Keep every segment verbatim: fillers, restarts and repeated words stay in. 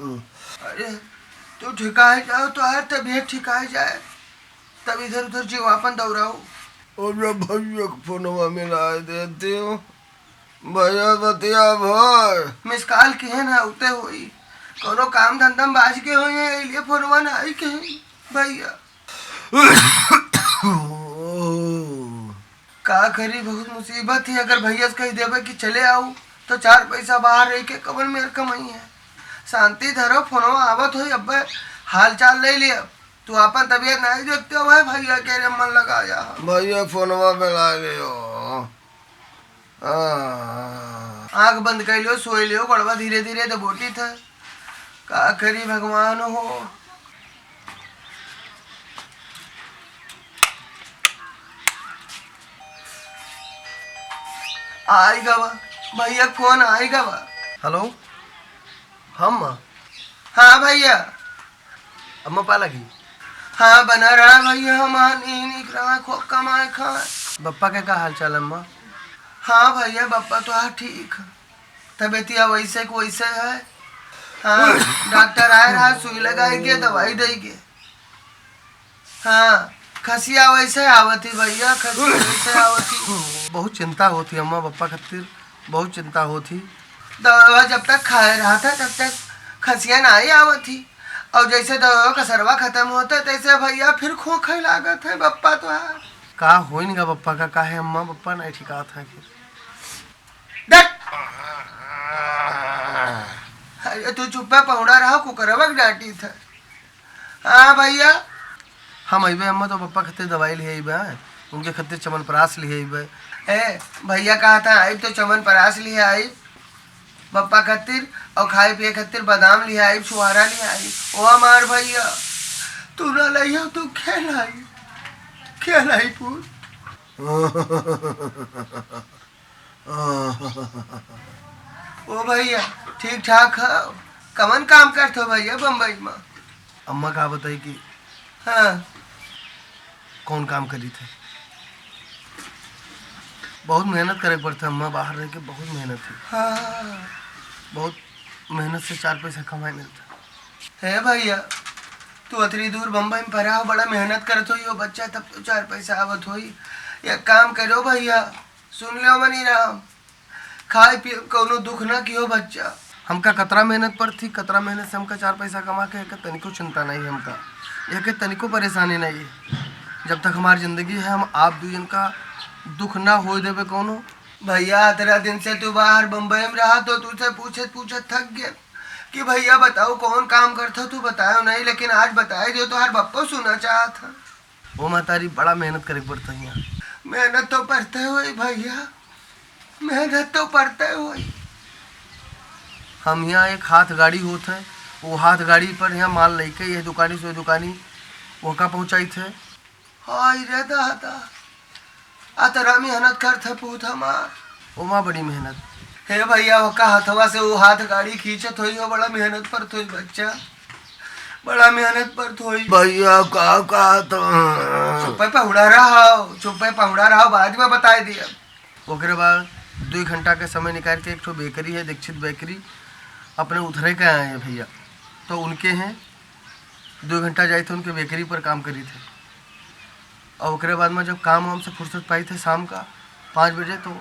अरे, तू ठिकाए जाओ, तोहार तबीयत ठिकाए जाए, तब इधर उधर जीव आपन दौड़ाओ। अरे भैया के फोनवा मिलाए देते हो। भैया बतिया भाई। मिस कॉल किहे ना उते होई, कौनो काम धंधा में बाझ के होई है, इसलिए फोनवा ना आई कहे भैया। का करी, बहुत मुसीबत ही। अगर भैया से कहि देबे कि चले आऊ, तो चार पैसा बाहर रहि के कवन मेर कमाई है। शांति धरो, फोनवा आवत होई, अब्बे हाल चाल ले लिया। तू आपन तबीयत नहीं देखते हो भाई, भैया के रे मन लगा जा। भैया फोनवा मिला लियो। आँख बंद कर लियो, सोए लियो, गोड़वा धीरे धीरे दबोटी था। का करी भगवान हो। आई गवा भैया, फोन आई गवा। हेलो, हम? हाँ भैया। अम्मा पा लगी? हाँ, बना रहा भैया, हम नीक रहा, खूब कमाए खाए। बप्पा के का हाल चाल अम्मा? हाँ भैया, बप्पा तो हाँ ठीक है, तबीयतिया वैसे के वैसे है। हाँ, डॉक्टर आए रहा, सुई लगाई के, दवाई दे के। हाँ, खसिया वैसे आवत ही भैया, खसिया वैसे आवत ही। बहुत चिंता होती अम्मा बप्पा खातिर, बहुत चिंता होती। दवा जब तक खाए रहा था, तब तक खसिया नहीं आवत ही। और जैसे दवा का सरवा खत्म होता है, तैसे भैया फिर खोखे लागत है बप्पा तो। का होइन गा बप्पा का, काहे अम्मा बप्पा नहीं ठिकात है फिर? डट! अरे तू चुप्पे पहुड़ा रहा, कुकरवा के डांटी था। हाँ भैया। हम अइबे अम्मा तो बप्पा खातिर दवाई लिहे अइबे, हाँ? उनके खातिर च्यवनप्राश लिहे अइबे। ए, भैया कहा था आइब तो च्यवनप्राश लिहे आइब बप्पा खातिर, और खाए पिए खातिर बादाम लिहे आइब, छुहारा लिहे आइब। ओ हमार भैया, तू ना लइहा तो खेल आई, खेल आई पूत। ओ भैया, ठीक ठाक है? कवन काम करत हो भैया बम्बई में? अम्मा का बताई कि हाँ। कौन काम करी थे? बहुत मेहनत करे पड़ता है अम्मा, बाहर रह के बहुत मेहनत है। हाँ। बहुत मेहनत से चार पैसा कमाए मिलता। हे भैया, तू अतरी दूर बम्बई में पढ़ा हो, बड़ा मेहनत करत होई हो बच्चा, तब तो चार पैसा आवत होई। एक काम करो भैया, सुन लो मनी राम, खाए पिए कौनो दुख ना किहो बच्चा। हमका कतरा मेहनत पर थी, कतरा मेहनत से हमका चार पैसा कमा के, एके तनिको चिंता नहीं हमका, एके तनिको परेशानी नहीं। जब तक हमार जिंदगी है, हम आप दुई जन का दुख ना होए देबे कौनो। भैया, अतरा दिन से तू बाहर बम्बई में रहा, तो तुझसे पूछत पूछत थक गए कि भैया बताओ कौन काम करता, तू बतायो नहीं, लेकिन आज बताए दियो, तो हर बप्पो सुना चाहत है। ओ महतारी, बड़ा मेहनत करे के पड़ता है यहाँ। मेहनत तो पड़ते होई भैया, मेहनत तो पड़ते होई। हम यहाँ एक हाथ गाड़ी होत है, वो हाथ गाड़ी पर यहाँ माल लेके ये दुकानी से वो दुकानी वहाँ पहुँचाई थे। हाय रे दादा, अतरा मेहनत करत है पूत हमार। ओमा बड़ी मेहनत। हे भैया, ओका हथवा से वो हाथ गाड़ी खींचत होई, वो बड़ा मेहनत परत होई बच्चा, बड़ा मेहनत परत होई। भैया, का कहत हो? चुप्पे पहुड़ा रहो, चुप्पे पहुड़ा रहो, बाद में बताए दिया। ओकरे बाद दुई घंटा के समय निकाल के एक ठो बेकरी है, दीक्षित बेकरी, अपने उधरे के आए हैं भैया, तो उनके हैं दुई घंटा जाई थे, उनके बेकरी पर काम करी थे। और ओकरे बाद में जब काम वाम से फुर्सत पाई थे शाम का पाँच बजे, तो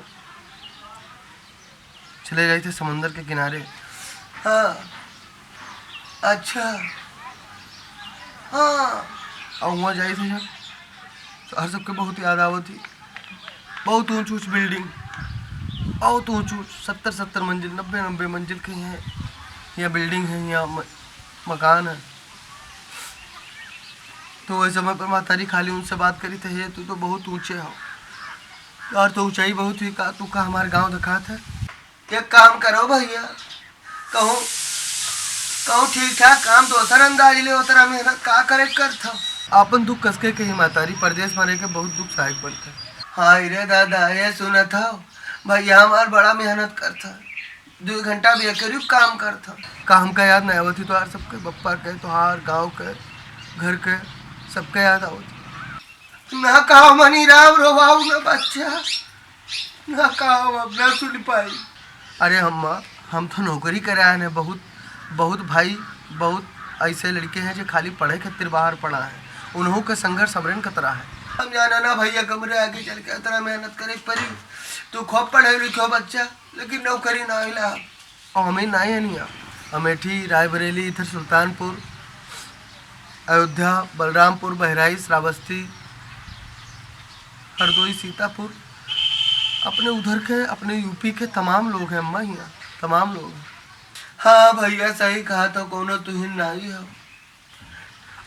चले जाई थे समुंदर के किनारे। हाँ, अच्छा, हाँ। और वहाँ जाई थे जब, तो हर सबके बहुत याद आवत थी। बहुत ऊँच ऊँच बिल्डिंग, बहुत ऊँच ऊँच, सत्तर सत्तर मंजिल, नब्बे नब्बे मंजिल के हैं, या बिल्डिंग है, या म-, मकान है। तो वही समय पर महतारी खाली उनसे बात करी थे, "हे, तू तो बहुत ऊँचे हो यार, तो ऊँचाई बहुत हुई का, तू का हमारे गाँव दिखात है?" एक काम करो भैया, कहूँ, कहूँ ठीक ठाक काम दोसर अंदाज ले, उतना मेहनत का करे करत हो? आपन दुख कसके कही महतारी, परदेस में रह के बहुत दुख सहाय पड़त है। हाय रे दादा, ये सुनत हो भैया, हमार बड़ा मेहनत करत है, दुई घंटा भी एकरी काम करत है। का हमका याद नहीं आवत ही तोहार सबके, बप्पा के, तोहार, गाँव के, घर के, सबके याद आवत है। ना कहा मनी राम, रोवाऊ ना बच्चा, ना कहा अब ना सुन पाई। अरे अम्मा, हम तो नौकरी करे आए हैं, बहुत बहुत भाई, बहुत ऐसे लड़के हैं जो खाली पढ़े खातिर बाहर पड़ा है, उन्हों के संघर्ष हमरेन खतरा है। हम जाना ना भैया, हमरे आगे चल के इतना मेहनत करे पड़ी। तू खूब पढ़े लिखे हो बच्चा, लेकिन नौकरी ना मिला। और हमें ना ही है नहीं, अमेठी, रायबरेली, इधर सुल्तानपुर, अयोध्या, बलरामपुर, बहराइच, श्रावस्ती, हरदोई, सीतापुर, अपने उधर के, अपने यूपी के तमाम लोग हैं अम्मा, यहाँ तमाम लोग हैं। हाँ भैया, सही कहा, तो कोनो तुहिन नाही हो।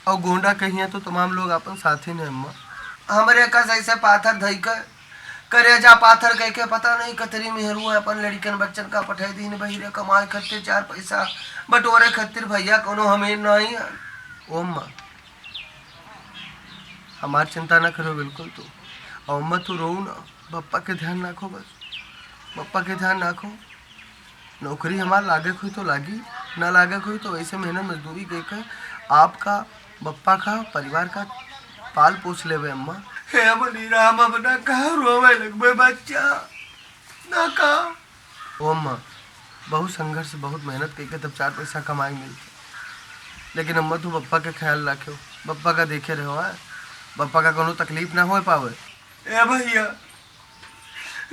और गोंडा के हियाँ तो तमाम लोग अपन साथी ने अम्मा। हमरे कस ऐसे पाथर धई के, करेजा पाथर कह के, पता नहीं कतरी मेहरू है, अपन लड़िकन बच्चन का पठाई दीन बहिरे कमाए खातिर, चार पैसा बटोरे खातिर। भैया, कोनो हमें नहीं है। ओ अम्मा, हमार चिंता ना करो बिल्कुल तू। और अम्मा, तू रो ना, बप्पा के ध्यान रखो बस, बप्पा के ध्यान रखो। नौकरी हमार लागे कोई तो लागी, ना लागे कोई तो वैसे मेहनत मजदूरी के के आपका, बप्पा का, परिवार का पाल पोस लेबे अम्मा। हे मनीराम, अब ना कहा रोवे लगबे बच्चा, ना कहा। ओ अम्मा, बहुत संघर्ष, बहुत मेहनत के के तब चार पैसा कमाए मिलते, लेकिन अम्मा तू बप्पा के ख्याल रखो, बप्पा का देखे रहो, हाँ? बप्पा का कोनो तकलीफ ना होए पावे। ए भैया,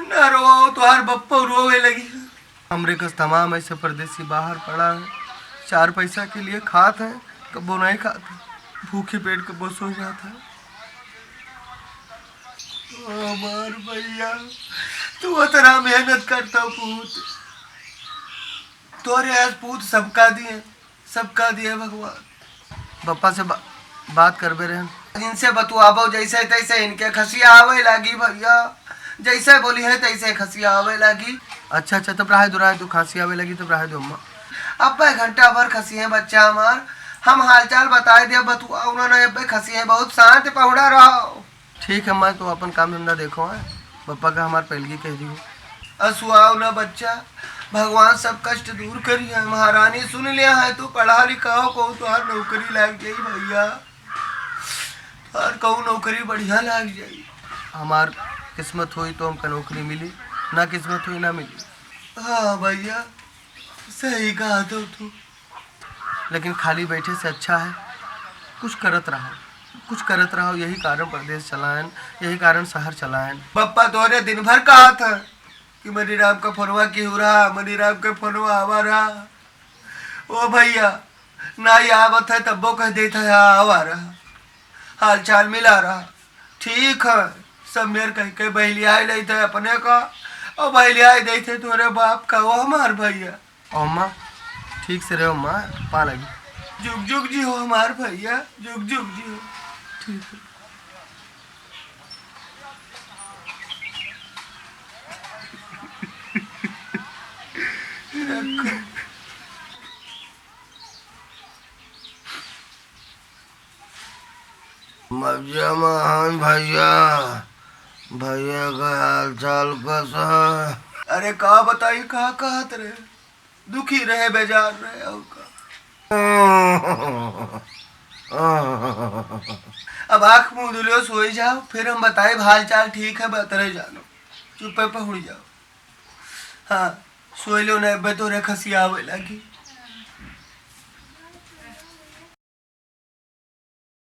ना रोवाओ, तोहार बप्पा रोवे लगी। हमरे कस तमाम ऐसे परदेसी बाहर पड़ा है, चार पैसा के लिए खात है, कब्बो नहीं खात है, भूखी पेट कब्बो सो जात है। ओ हमार भैया, तू उतना मेहनत करता पूत, तोरे आज पूत सबका दिए, सबका दिए भगवान। बप्पा से बा-, बात करबे रहन। इनसे बतुआबो जैसे तैसे, इनके खसिया आवे लागी भैया, जैसे बोली है तैसे खसिया आवे लागी। अच्छा, अच्छा, तब रहे दो, रहे दो, खांसी आवे लगी तब रहे दो अम्मा। अब्बे घंटा भर खसी है बच्चा हमार, हम हालचाल बताए दे बतुआ, उन्होंने अब्बे खसी है, बहुत शांत पहुड़ा रहो। ठीक है माँ, तू अपन काम धंधा देखो, हैं? बप्पा का हमार पैलगी कह दियो। असुआव ना बच्चा, भगवान सब कष्ट दूर करी है। महारानी सुन लिया है, तू पढ़ा लिखा हो, कहूँ तुहार नौकरी लाग जाई भैया, तुहार कहूँ नौकरी बढ़िया लाग जाई। हमार किस्मत होई तो हमका नौकरी मिली, ना किस्मत होई ना मिली। हाँ भैया, सही कहा तो तू। लेकिन खाली बैठे से अच्छा है कुछ करत रहो, कुछ करत रहो। यही कारण परदेस चलायन, यही कारण शहर चलायन। बप्पा तोरे दिन भर कहा था कि मनीराम का फोनवा केहू रहा, मनीराम का फोनवा आवा रहा। ओ भैया, ना ही आवत है तब्बो कह देत है, "हाँ, आवा रहा, हाल चाल मिला रहा।" ठीक है, सब मेर कह के बहलियाए लेत है अपने का, और बहलियाए देत है तोरे बाप का, ओ हमार भैया। अम्मा, ठीक से रहो अम्मा, पा लगी। जुग जुग जी हो हमार भैया, जुग जुग जी हो। ठीक है। रखो। मजा महान भैया, भैया का हाल चाल कैसा है? अरे का बताई, का कहत रहे, दुखी रहे, बेजार रहे, और का। अब आँख मुँह धुलियो, सोई जाओ, फिर हम बताए हाल चाल। ठीक है, बतरे जानो, चुप्पे पहुड़ जाओ। हाँ, सोई लो ना, अब्बे तोरे खसिया आवे लागी।